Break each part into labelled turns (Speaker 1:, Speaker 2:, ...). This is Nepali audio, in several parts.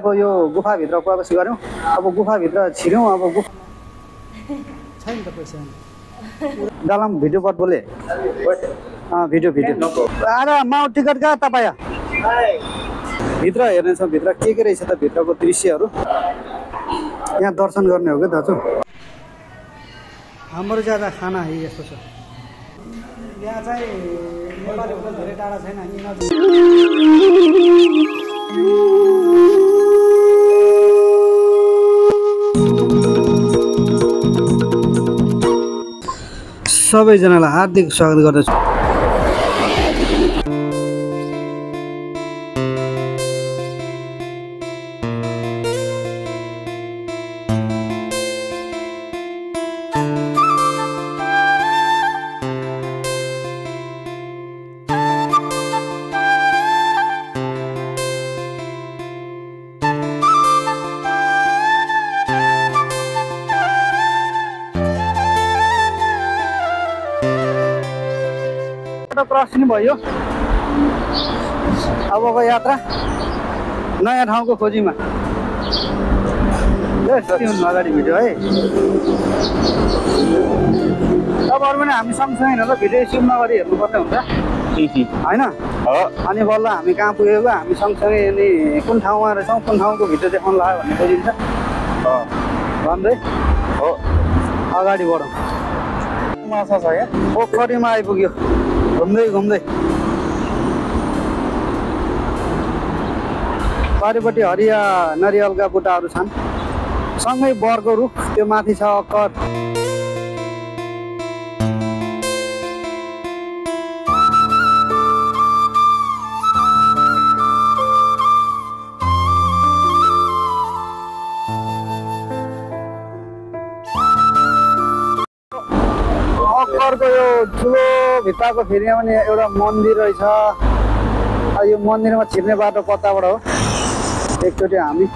Speaker 1: अब यो गुफाभित्र प्रवेश गऱ्यौँ अब गुफाभित्र छिर्यौँ अब गुफा
Speaker 2: छैन त पैसा
Speaker 1: दालाम भिडियो बट बोले भिडियो अरे माउ टिकट कहाँ तपाईँ भित्र हेर्नेछौँ भित्र के रहेछ त भित्रको दृश्यहरू यहाँ दर्शन गर्ने हो क्या दाजु
Speaker 2: हाम्रो ज्यादा खाना यस्तो छ यहाँ चाहिँ नेपालीभन्दा धेरै टाढा छैन
Speaker 1: सबैजनालाई हार्दिक स्वागत गर्दछु क्रसिङ भयो अबको यात्रा नयाँ ठाउँको खोजीमा अगाडि भिडियो है तपाईँहरू पनि हामी सँगसँगै हेरेर भिडियो सुट नगरी हेर्नुपर्ने हुन्छ होइन अनि बल्ल हामी कहाँ पुगेको हामी सँगसँगै अनि कुन ठाउँमा रहेछौँ कुन ठाउँको भिडियो देखाउनु लाग्यो भन्ने बुझिन्छ भन्दै हो अगाडि बढौँ माछा छ क्या पोखरीमा आइपुग्यो घुम्दै घुम्दै पारिपट्टि हरिया नरिवलका बुट्टाहरू छन् सँगै बरको रुख त्यो माथि छ अक्कर अक्करको यो ठुलो भित्ताको फेरि पनि एउटा मन्दिर रहेछ यो मन्दिरमा छिर्ने बाटो कताबाट हो एकचोटि हामी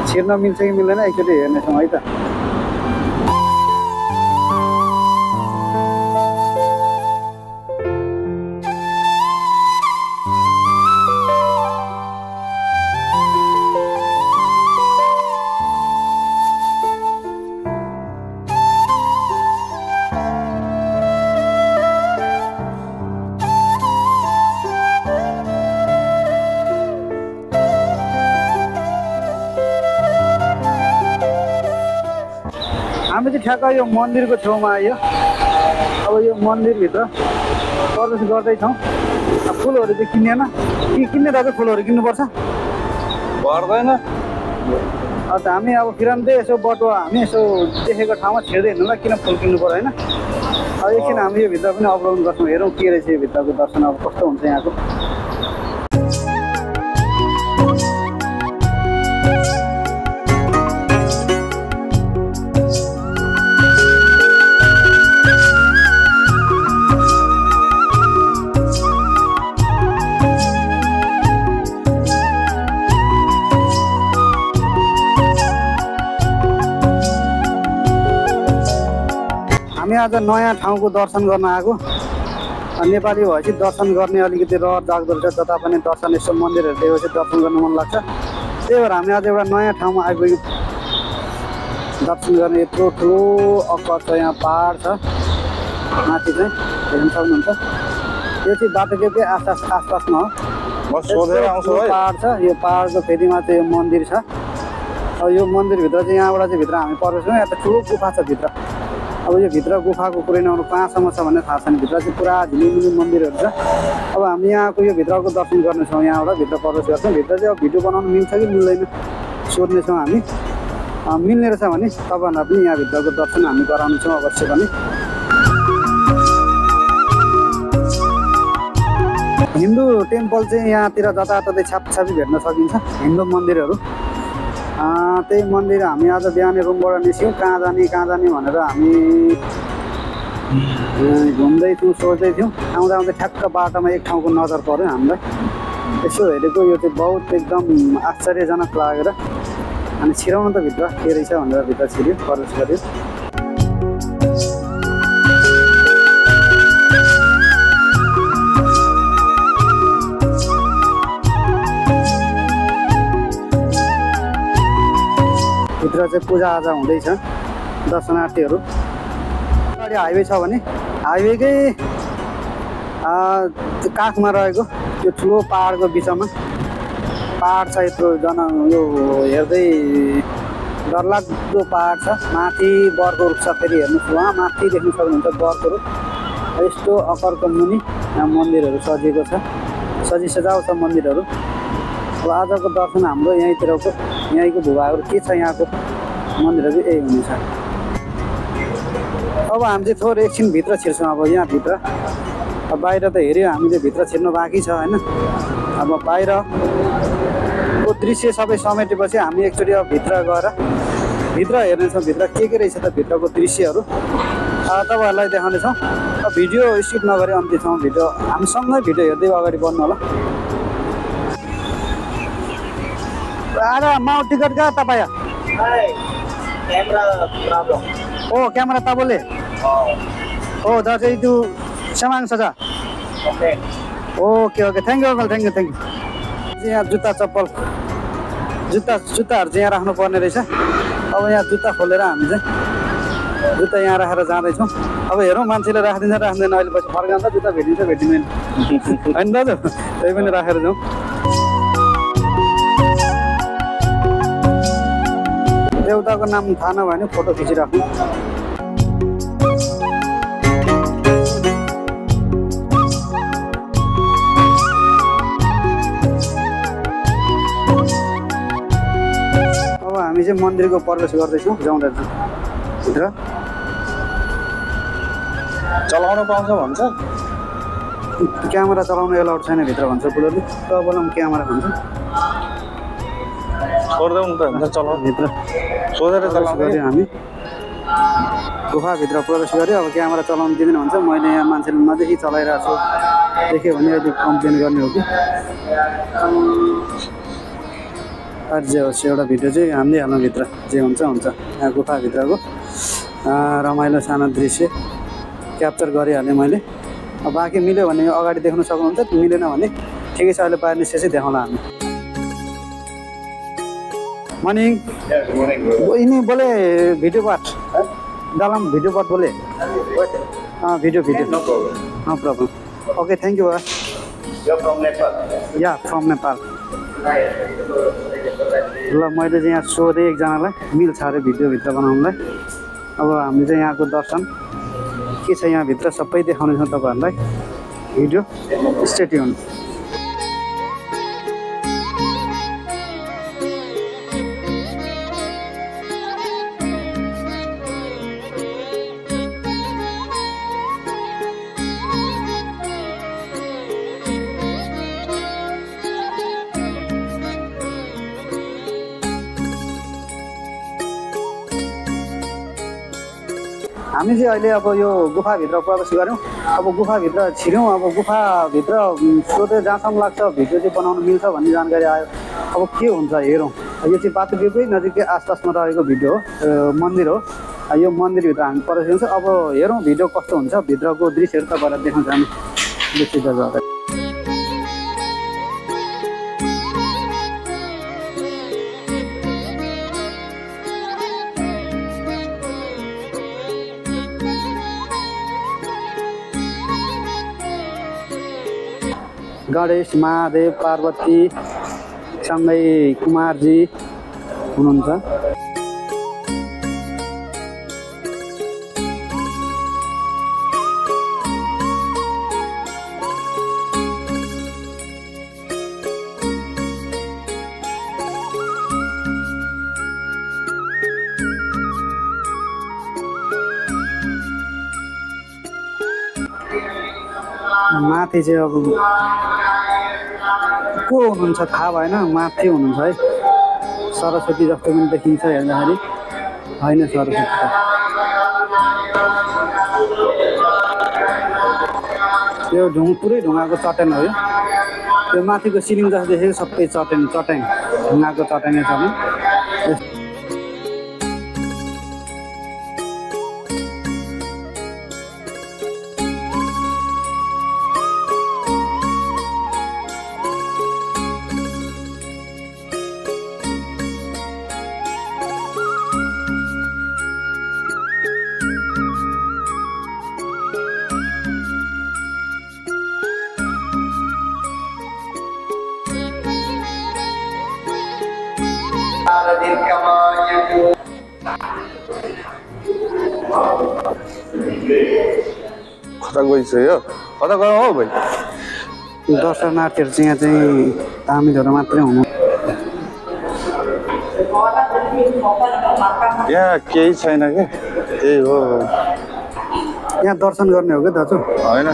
Speaker 1: छिर्न मिल्छ कि मिल्दैन एकचोटि हेर्नेछौँ है त हामी चाहिँ ठ्याक्क यो मन्दिरको छेउमा आयो अब यो मन्दिरभित्र प्रवेश गर्दैछौँ फुलहरू चाहिँ किनेन किन्ने दाजु फुलहरू किन्नुपर्छ
Speaker 3: पर्दैन
Speaker 1: अन्त हामी अब फिरन्दै यसो बटुवा हामी यसो देखेको ठाउँमा छिर्दै हिँड्नु किन फुल किन्नु पर्यो होइन अब एकछिन हामी यो भित्र पनि अवलोकन गर्छौँ हेरौँ के रहेछ यो भित्रको दर्शन अब कस्तो हुन्छ यहाँको हामी आज नयाँ ठाउँको दर्शन गर्न आएको नेपाली भएपछि दर्शन गर्ने अलिकति रहर जाग्दो रहेछ जता पनि दर्शन यसो मन्दिरहरू देखेपछि दर्शन गर्न मन लाग्छ त्यही भएर हामी आज एउटा नयाँ ठाउँमा आइपुग्यौँ दर्शन गर्ने यत्रो ठुलो अक्कर छ यहाँ पहाड छ माथि चाहिँ हेर्न सक्नुहुन्छ यो चाहिँ बाटो के आसपासमा हो पहाड छ यो पहाडको फेरिमा चाहिँ यो मन्दिर छ अब यो मन्दिरभित्र चाहिँ यहाँबाट चाहिँ भित्र हामी पर्छौँ यहाँ त ठुलो गुफा छ भित्र अब यो भित्र गुफाको कुरै नआउनु कहाँसम्म छ भन्ने थाहा छैन भित्र चाहिँ पुरा झिलिमिली मन्दिरहरू छ अब हामी यहाँको यो भित्रको दर्शन गर्नेछौँ यहाँबाट भित्र प्रवेश गर्छौँ भित्र चाहिँ अब भिडियो बनाउनु मिल्छ कि मिल्दैन सोध्नेछौँ हामी मिल्ने रहेछ भने तपाईँहरूलाई पनि यहाँभित्रको दर्शन हामी गराउनेछौँ अवश्य पनि हिन्दू टेम्पल चाहिँ यहाँतिर जताततै छापछापी भेट्न सकिन्छ हिन्दू मन्दिरहरू त्यही मन्दिर हामी आज बिहानै रुमबाट निस्क्यौँ कहाँ जाने भनेर हामी घुम्दै थियौँ सोच्दै थियौँ आउँदा आउँदै ठ्याक्क बाटोमा एक ठाउँको नजर पऱ्यो हामीलाई यसो हेरेको यो चाहिँ बहुत एकदम आश्चर्यजनक लागेर अनि छिराउनु त भित्र के रहेछ भनेर भित्र छिर्यो प्रवेश गर्यो भित्र चाहिँ पूजाआजा हुँदैछ दर्शनार्थीहरू। अगाडि हाइवे छ भने हाइवेकै काखमा रहेको त्यो ठुलो पहाडको बिचमा पहाड छ यत्रो यो हेर्दै डरलाग्दो पहाड छ। माथि बरको रुख छ, फेरि हेर्नुहोस् उहाँ माथि देख्नु सक्नुहुन्छ बरको रुख। यस्तो अकरको मुनि यहाँ मन्दिरहरू सजिएको छ, सजाउ छ मन्दिरहरू। अब आजको दर्शन हाम्रो यहीँको भूभागहरू के छ यहाँको मन्दिरहरू यही हुनेछ। अब हामी चाहिँ थोरै एकछिन भित्र छिर्छौँ। अब यहाँभित्र अब बाहिर त हेऱ्यो हामीले, भित्र छिर्नु बाँकी छ होइन। अब बाहिरको दृश्य सबै समेटेपछि हामी एकचोटि अब भित्र गएर भित्र हेर्नेछौँ भित्र के रहेछ त भित्रको दृश्यहरू तपाईँहरूलाई देखाउनेछौँ। भिडियो स्किप नगरी अन्त्यसम्म भिडियो हामीसँगै भिडियो हेर्दै अगाडि बढ्नु होला। माउ टिकट कहाँ तपाईँ? ओ क्यामेरा तपाईँले ओ दाजु त्यो सामान छ okay thank you uncle, thank you. यहाँ जुत्ता चप्पल जुत्ताहरू चाहिँ यहाँ राख्नुपर्ने रहेछ। अब यहाँ जुत्ता खोलेर हामी चाहिँ जुत्ता यहाँ राखेर जाँदैछौँ। अब हेरौँ मान्छेले राख्दिन्छ राख्दैन, अहिले पछि फर्काउँदा जुत्ता भेटिन्छ भेटिँदैन होइन दाजु, त्यही पनि राखेर जाउँ। देउताको नाम थाहा नभए भने फोटो खिचिराख्नु। अब हामी चाहिँ मन्दिरको प्रवेश गर्दैछौँ। जाउँ दाजु भित्र।
Speaker 3: चलाउन पाउँछ भन्छ,
Speaker 1: क्यामेरा चलाउनु एलाउड छैन भित्र भन्छ पुलिसले। तपाईँलाई क्यामेरा भन्छ
Speaker 3: छोड्दै त चलाउनु
Speaker 1: भित्र
Speaker 3: सोधेर
Speaker 1: गऱ्यो। हामी गुफाभित्र प्रवेश गऱ्यो। अब क्यामेरा चलाउनु दिँदैन भन्छ। मैले यहाँ मान्छेले नदेखि चलाइरहेको छु, देख्यो भने अहिले कम्प्लेन गर्ने हो कि। जे होस् एउटा भिडियो चाहिँ हाल्दै हाल्नु भित्र, जे हुन्छ हुन्छ। यहाँ गुफाभित्रको रमाइलो सानो दृश्य क्याप्चर गरिहालेँ मैले। अब बाँकी मिल्यो भने अगाडि देख्न सक्नुहुन्छ, मिलेन भने ठिकै छ, अहिले बाहिर निस्केपछि देखाउँला हामी। मर्निङ इनी बोले भिडियो पार्ट डालम भिडियो पार्ट बोले video no problem okay thank you yeah from Nepal. ल मैले चाहिँ यहाँ सोधेँ एकजनालाई मिल्छ अरे भिडियोभित्र बनाउनुलाई। अब हामी चाहिँ यहाँको दर्शन के छ यहाँभित्र सबै देखाउनेछौँ तपाईँहरूलाई। Video stay tune. हामी चाहिँ अहिले अब यो गुफाभित्र प्रवेश गऱ्यौँ। अब गुफाभित्र छिर्यौँ। अब गुफाभित्र सोधे जहाँसम्म लाग्छ भिडियो चाहिँ बनाउनु मिल्छ भन्ने जानकारी आयो। अब के हुन्छ हेरौँ। यो चाहिँ बाटोकै नजिकै आसपासमा रहेको भिडियो हो, मन्दिर हो। यो मन्दिरभित्र हामी प्रवेश गर्छौँ। अब हेरौँ भिडियो कस्तो हुन्छ, भित्रको दृश्यहरू तपाईँलाई देखाउँछ हामी बेसी जग्गा। गणेश, महादेव, पार्वती सँगै कुमारजी हुनुहुन्छ। माथि चाहिँ अब को हुनुहुन्छ थाहा भएन, माथि हुनुहुन्छ है। सरस्वती जस्तो पनि देखिन्छ हेर्दाखेरि, होइन सरस्वती त यो पुरै ढुङ्गाको चट्यान हो। यो माथिको सिलिङ जस्तो देखेको सबै चट्यान ढुङ्गाको चट्यानै छ।
Speaker 3: कता गइसक्यो कता गयो हौ भाइ
Speaker 1: दर्शनार्थीहरू चाहिँ यहाँ चाहिँ तामिलहरू मात्रै हुनु
Speaker 3: यहाँ केही छैन कि त्यही हो
Speaker 1: यहाँ दर्शन गर्ने हो कि दाजु
Speaker 3: होइन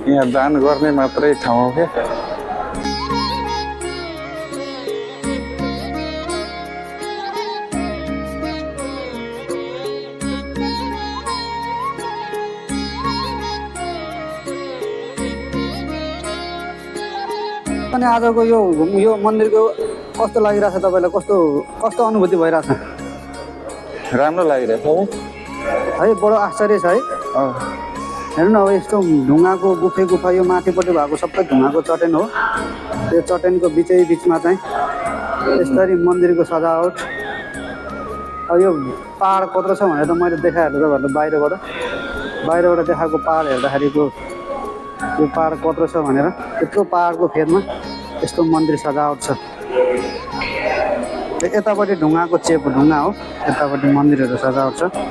Speaker 3: यहाँ दान गर्ने मात्रै ठाउँ हो क्या
Speaker 1: अनि आजको यो मन्दिरको कस्तो लागिरहेछ तपाईँलाई कस्तो कस्तो अनुभूति भइरहेछ
Speaker 3: राम्रो लागिरहेछ
Speaker 1: है बडो आश्चर्य छ है हेर्नु न अब यस्तो ढुङ्गाको गुफा यो माथिपट्टि भएको सबै ढुङ्गाको चट्यान हो यो चट्यानको बिचमा चाहिँ यसरी मन्दिरको सजावट अब यो पहाड कत्रो छ भनेर त मैले देखाइहाल्छु तपाईँहरूलाई बाहिरबाट देखाएको पहाड हेर्दाखेरिको यो पहाड कत्रो छ भनेर त्यत्रो पहाडको फेदमा यस्तो मन्दिर सजावट छ यतापट्टि ढुङ्गाको ढुङ्गा हो यतापट्टि मन्दिरहरू सजावट छ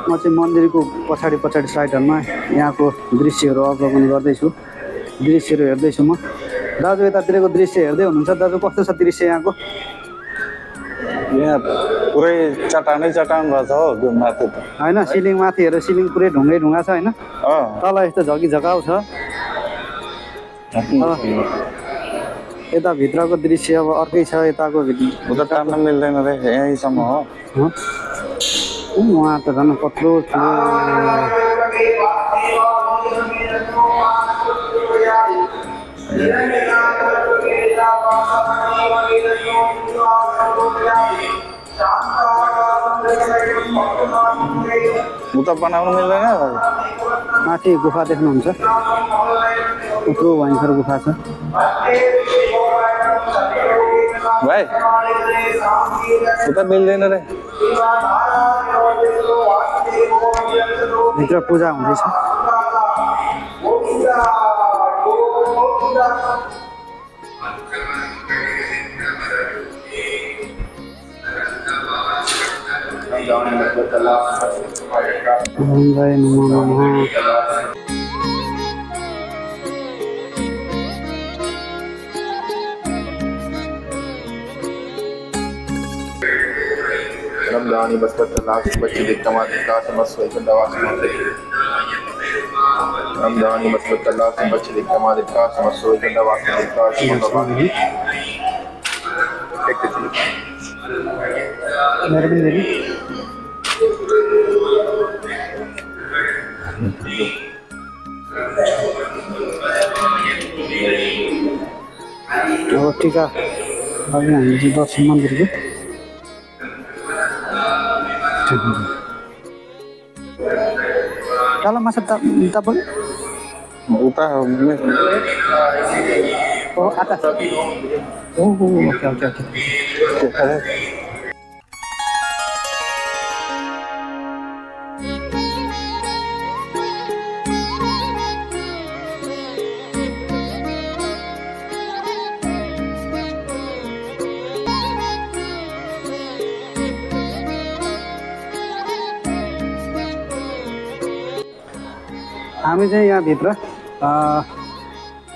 Speaker 1: म चाहिँ मन्दिरको पछाडि साइडहरूमा यहाँको दृश्यहरू अवलोकन गर्दैछु दृश्यहरू हेर्दैछु म दाजु यतातिरको दृश्य हेर्दै हुनुहुन्छ दाजु कस्तो छ दृश्य यहाँको
Speaker 3: यहाँ पुरै चट्टान रहेछ हो त्यो माथि त
Speaker 1: होइन सिलिङ माथि हेर सिलिङ पुरै ढुङ्गा छ होइन तल यस्तो झगिझगाउ छ यता भित्रको दृश्य अब अर्कै छ यताको
Speaker 3: उता टार्न मिल्दैन रे यहीँसम्म हो
Speaker 1: उहाँ त झन् कत्रो
Speaker 3: उता बनाउनु मिल्दैन
Speaker 1: माथि गुफा देख्नुहुन्छ कत्रो भयङ्कर गुफा छ
Speaker 3: भाइ उता मिल्दैन रे
Speaker 1: भित्र पूजा हुँदैछ जय नमो नमः
Speaker 4: रमदानी बस्पतलाक बच्चे रमदानी बस्पतलाक बच्चे
Speaker 1: अब टिका अघि हामी चाहिँ दर्शन मन्दिरको कालो माछा तपाईँ
Speaker 3: उता
Speaker 1: आकाश ओके हामी चाहिँ यहाँभित्र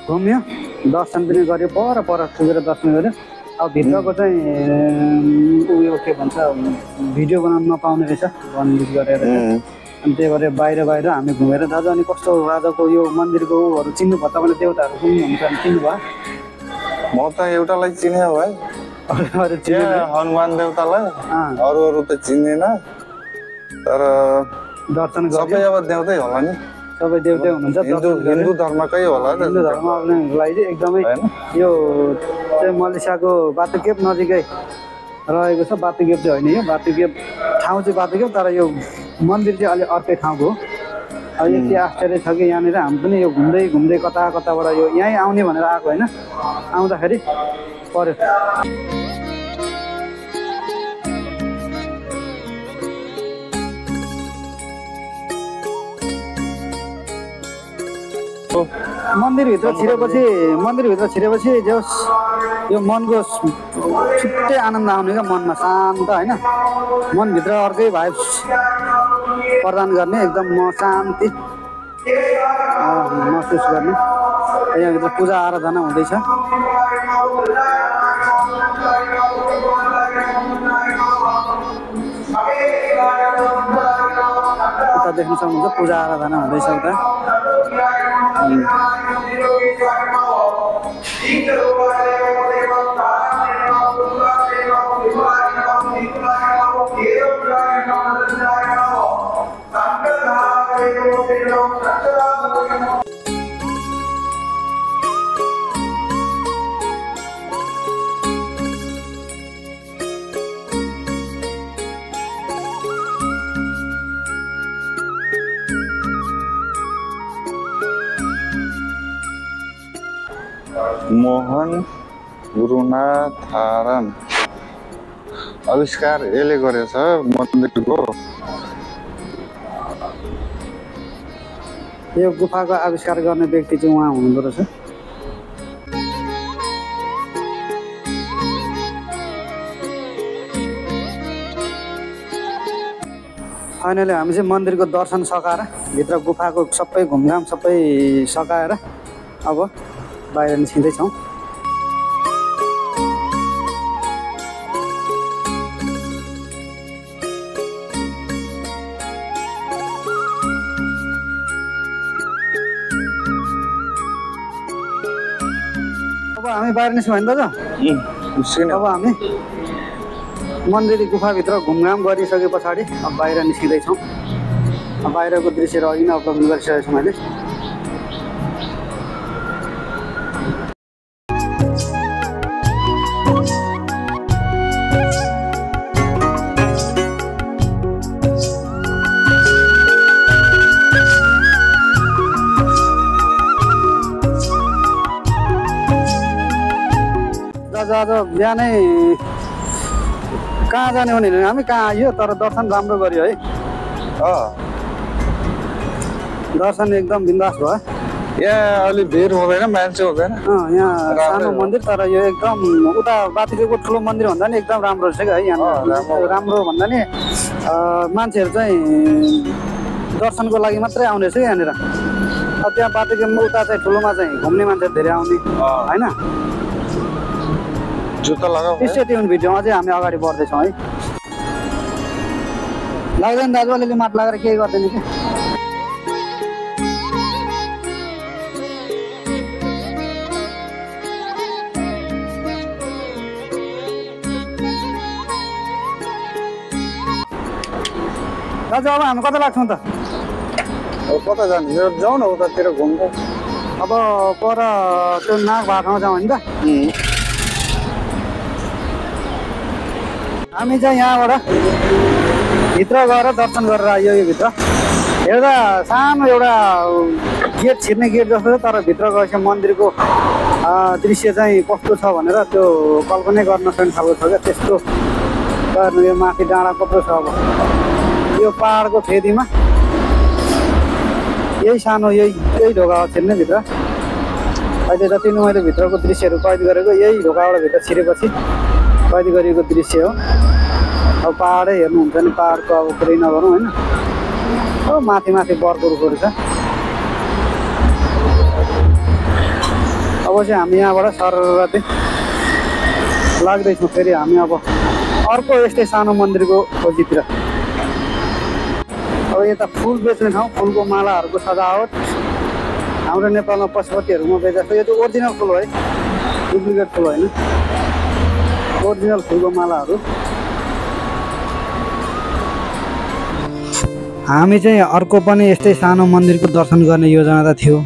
Speaker 1: घुम्यो दर्शन पनि गऱ्यो पर पुगेर दर्शन गऱ्यो अब भित्रको चाहिँ उयो के भन्छ भिडियो बनाउनु नपाउने रहेछ बन्दिज गरेर अनि त्यही भएर बाहिर हामी घुमेर दाजु अनि कस्तो आजको यो मन्दिरको उहरू चिन्नु भयो तपाईँले देवताहरू कुन हुन्छ भने चिन्नु भयो
Speaker 3: म त एउटालाई चिने भाइ
Speaker 1: अरू चिन्नु
Speaker 3: हनुमान देवतालाई अरू त चिन्दैन तर
Speaker 1: दर्शन
Speaker 3: सबै अब देवतै होला नि
Speaker 1: सबै देवतै हुनुहुन्छ
Speaker 3: हिन्दू धर्मकै होला
Speaker 1: हिन्दू धर्मलाई चाहिँ एकदमै यो चाहिँ मलेसियाको बातुकेप नजिकै रहेको छ बातुकेप चाहिँ होइन यो बातुकेप ठाउँ चाहिँ बातुकेप तर यो मन्दिर चाहिँ अलिक अर्कै ठाउँको हो अब यति आश्चर्य छ कि यहाँनिर हामी पनि यो घुम्दै घुम्दै कता कताबाट यो यहीँ आउने भनेर आएको होइन, आउँदाखेरि पर्यो। मन्दिरभित्र छिरेपछि जस यो मनको छुट्टै आनन्द आउने क्या, मनमा शान्त होइन, मनभित्र अर्कै भाइब्स प्रदान गर्ने, एकदम शान्ति महसुस गर्ने। यहाँभित्र पूजा आराधना हुँदैछ। उता देख्न सक्नुहुन्छ पूजा आराधना हुँदैछ उता।
Speaker 3: मोहन गुरुनाथाराम आविष्कार यसले गरेछ मन्दिरको।
Speaker 1: यो गुफाको आविष्कार गर्ने व्यक्ति चाहिँ उहाँ हुनुहुँदो रहेछ। फाइनली हामी चाहिँ मन्दिरको दर्शन सकाएर भित्र गुफाको सबै घुमघाम सबै सकाएर अब बाहिर निस्किँदैछौँ। अब हामी बाहिर निस्क्यौँ होइन दाजु? अब हामी मन्दिर गुफाभित्र घुमघाम गरिसके पछाडि अब बाहिर निस्किँदैछौँ। बाहिरको दृश्यहरू अघि नै अवलोकन गरिसकेको छु मैले। आज बिहानै कहाँ जाने भने हामी कहाँ आइयो, तर दर्शन राम्रो गर्यो है। दर्शन एकदम बिन्दास भयो।
Speaker 3: यहाँ अलि भिड हुँदैन, मान्छे हुँदैन।
Speaker 1: यहाँ सानो मन्दिर, तर यो एकदम उता बातिको ठुलो मन्दिर भन्दा नि एकदम राम्रो रहेछ क्या है। यहाँ राम्रो भन्दा नि मान्छेहरू चाहिँ दर्शनको लागि मात्रै आउने रहेछ यहाँनिर। अब त्यहाँ बातिको उता चाहिँ ठुलोमा चाहिँ घुम्ने मान्छेहरू धेरै आउने होइन।
Speaker 3: जुत्ता लगाऊ।
Speaker 1: स्टे ट्युन भिडियोमा चाहिँ हामी अगाडि बढ्दैछौँ है। लाग्दैन दाजु, अलिअलि माट लगाएर केही गर्दैन कि। दाजु अब हामी कता लाग्छौँ त?
Speaker 3: कता जानु? जाउँ न उतातिर घुम्नु।
Speaker 1: अब पर त्यो नाग भाटामा जाउँ होइन त? हामी चाहिँ यहाँबाट भित्र गएर दर्शन गरेर आइयो। यो भित्र हेर्दा सानो एउटा गेट, छिर्ने गेट जस्तो छ, तर भित्र गएपछि मन्दिरको दृश्य चाहिँ कस्तो छ भनेर त्यो कल्पनै गर्न सक्ने खालको छ क्या। त्यस्तो गर्नु। यो माथि डाँडा कत्रो छ। अब यो पहाडको फेदीमा यही सानो यही ढोका हो छिर्ने भित्र। अहिले जति नै मैले भित्रको दृश्यहरू कैद गरेको यही ढोकाबाट भित्र छिरेपछि कैद गरिएको दृश्य हो। अब पहाडै हेर्नुहुन्छ नि, पहाडको अब कुरै नगरौँ होइन। अब माथि माथि बर्को रुखहरू छ। अब चाहिँ हामी यहाँबाट सररते लाग्दैछौँ फेरि हामी अब अर्को यस्तै सानो मन्दिरको खोजीतिर। अब यता फुल बेच्ने ठाउँ, फुलको मालाहरूको सजावट हाम्रो नेपालमा पशुपतिहरूमा बेच्छ। यो चाहिँ ओरिजिनल फुल हो है, डुप्लिकेट फुल होइन, ओरिजिनल फुलको मालाहरू। हामी चाहिँ अर्को पनि यस्तै सानो मन्दिरको दर्शन गर्ने योजना त थियो,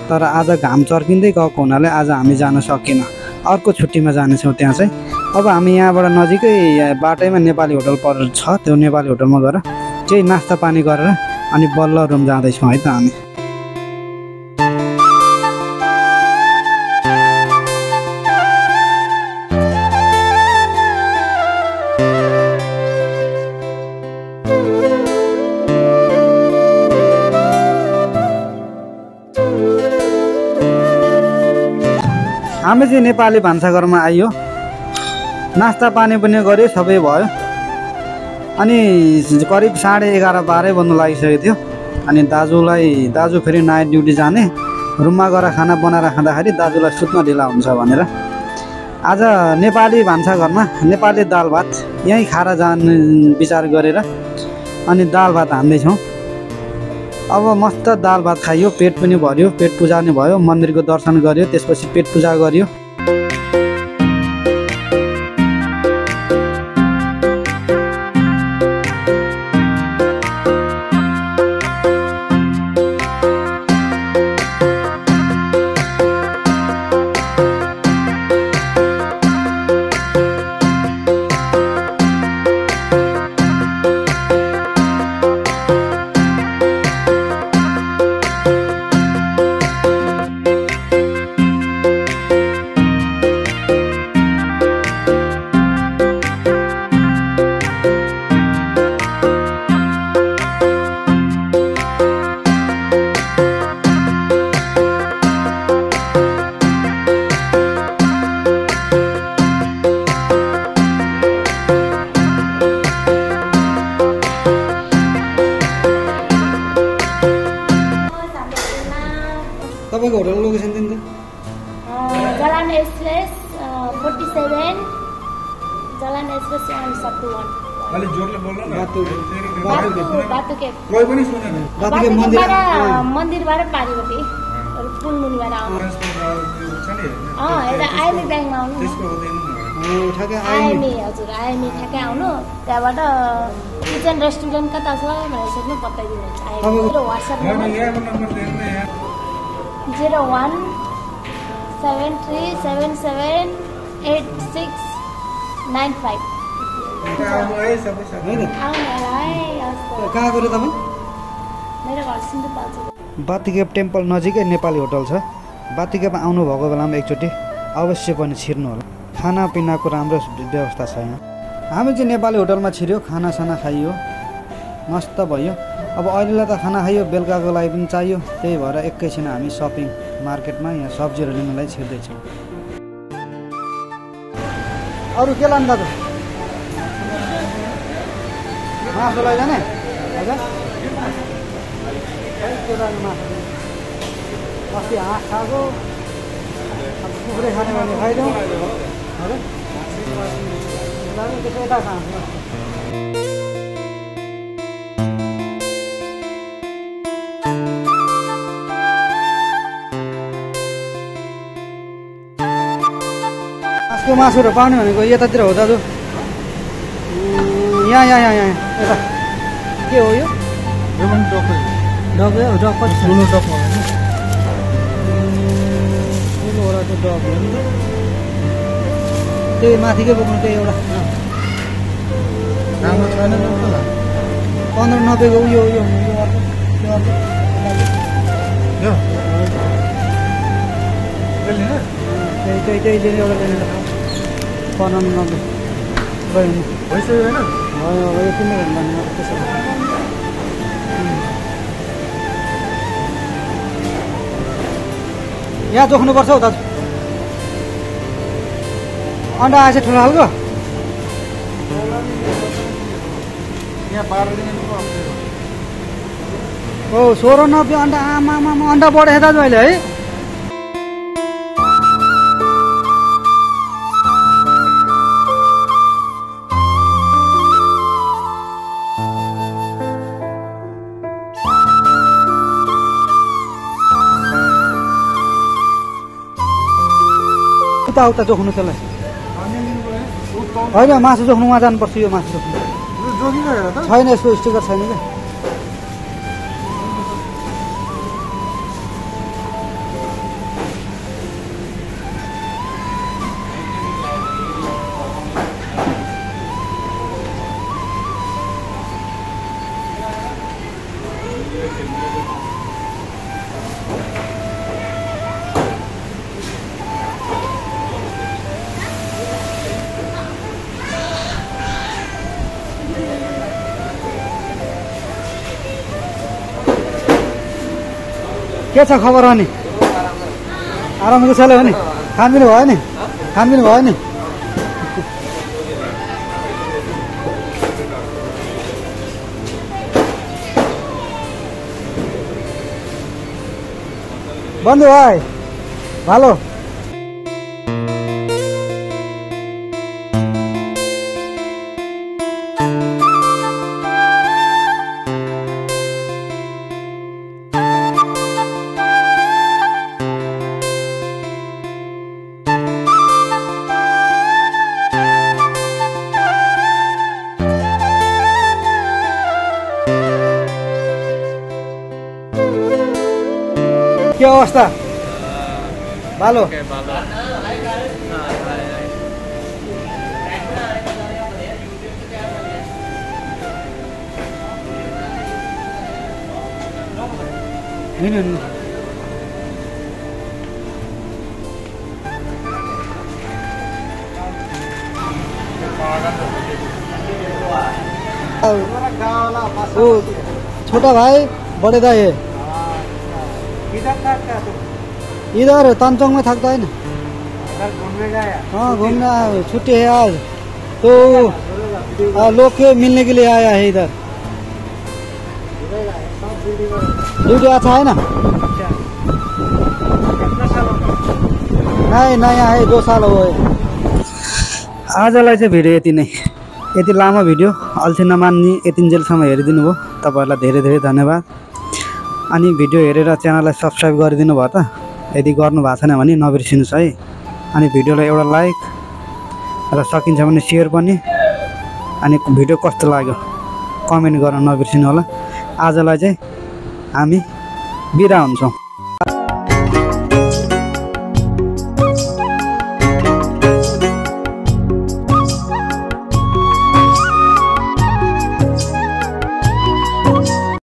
Speaker 1: तर आज घाम चर्किँदै गएको हुनाले आज हामी जान सकेनौँ। अर्को छुट्टीमा जानेछौँ त्यहाँ चाहिँ। अब हामी यहाँबाट नजिकै बाटैमा नेपाली होटल छ, त्यो नेपाली होटलमा गएर केही नास्ता पानी गरेर अनि बल्ल रुम जाँदैछौँ है त हामी। हामी चाहिँ नेपाली भान्साघरमा आइयो, नास्ता पानी पनि गऱ्यो, सबै भयो। अनि करिब 11:30-12 बज्नु लागिसकेको थियो। अनि दाजु फेरि नाइट ड्युटी जाने, रुममा गएर खाना बनाएर खाँदाखेरि दाजुलाई सुत्न ढिला हुन्छ भनेर आज नेपाली भान्साघरमा नेपाली दाल भात यहीँ खाएर जाने विचार गरेर अनि दाल भात हान्दैछौँ। अब मस्त दाल भात खाइयो, पेट पनि भर्यो, पेट पूजा नि भयो, मन्दिरको दर्शन गर्यो, त्यसपछि पेट पूजा गर्यो। तपाईँको होटलको लोकेसन दिनु त?
Speaker 5: Jalan Express 47, Jalan Express 171.
Speaker 3: अलि जोडले बोल्नु न।
Speaker 5: बाटुके
Speaker 3: कोही पनि सुनेन।
Speaker 5: मन्दिरबाट पारिपट्टि पुल मुनिबाट आउनु। एउटा आइमी ब्याङ्कमा आउनु। आइमी हजुर, आइमी ठ्याक्कै आउनु। त्यहाँबाट किचन रेस्टुरेन्ट कता छ भनेर सोध्नु, बताइदिनुहुन्छ। मेरो वाट्सएप नम्बर 0173778695।
Speaker 1: कहाँ गयो तपाईँ?
Speaker 5: मेरो घर सिन्धुपाल्चोक।
Speaker 1: बातीकेप टेम्पल नजिकै नेपाली होटल छ। बातीकेप आउनुभएको बेलामा एकचोटि अवश्य पनि छिर्नु होला। खानापिनाको राम्रो व्यवस्था छ यहाँ। हामी चाहिँ नेपाली होटलमा छिर्यो, खानासाना खाइयो, मस्त भयो। अब अहिलेलाई त खाना खाइयो, बेलुकाको लागि पनि चाहियो। त्यही भएर एकैछिन हामी सपिङ मार्केटमा यहाँ सब्जीहरू लिनलाई छिर्दैछौँ। अरू के लानु दाजु? मासु लैजाने? हजुर अस्ति हाँस खाएको, अब कुखुरै खाने भने खाइदिउँ। हजुर त्यसो यता खान्छ। आजको मासुहरू पाउने भनेको यतातिर हो दाजु? यहाँ यता के हो यो? डक हो, डक कति छ? ठुलोवटा चाहिँ डक हो नि त। त्यही माथिकै बोक्नु, त्यही एउटा 15-90को उयो त्यही लिने एउटा लिने 15-90 गयो भइसक्यो होइन? भयो यो किन्ने भन्नु त्यसो भए यहाँ जोख्नुपर्छ हौ दाजु। अन्डा आएछ ठुलो खालको? हो 16-90 अन्डा। आमामा अन्डा बढेछ दाजु अहिले है। उता जोख्नु त्यसलाई होइन, मासु जोख्नु उहाँ जानुपर्छ। यो मासु जोख्नु छैन, यसको स्टिकर छैन क्या।
Speaker 2: के छ खबर हो नि आराम कुशल हो नि खानपिन भयो नि खानपिन भयो नि बन्धु भाइ भालो के अवस्था भालो छोटा भाई बड़े दाई है इधर तानचोंग में थकता है ना
Speaker 1: घूमने गया
Speaker 2: हाँ घूमना छुट्टी है आज तो लोग के मिलने के लिए आया है इधर ड्यूटी अच्छा है ना नहीं नयाँ है 2 साल हो
Speaker 1: आजलाई चाहिँ भिडियो यति नै यति लामो भिडियो अल्छी नमान्ने यतिन्जेलसम्म हेरिदिनु भयो तपाईँहरूलाई धेरै धेरै धन्यवाद अनि भिडियो हेरेर च्यानललाई सब्स्क्राइब गरिदिनु भयो त यदि गर्नु भएको छैन भने नबिर्सिनुहोस् है अनि भिडियोलाई एउटा लाइक र सकिन्छ भने सेयर पनि अनि भिडियो कस्तो लाग्यो कमेन्ट गर्न नबिर्सिनु होला आजलाई चाहिँ हामी बिदा हुन्छौँ।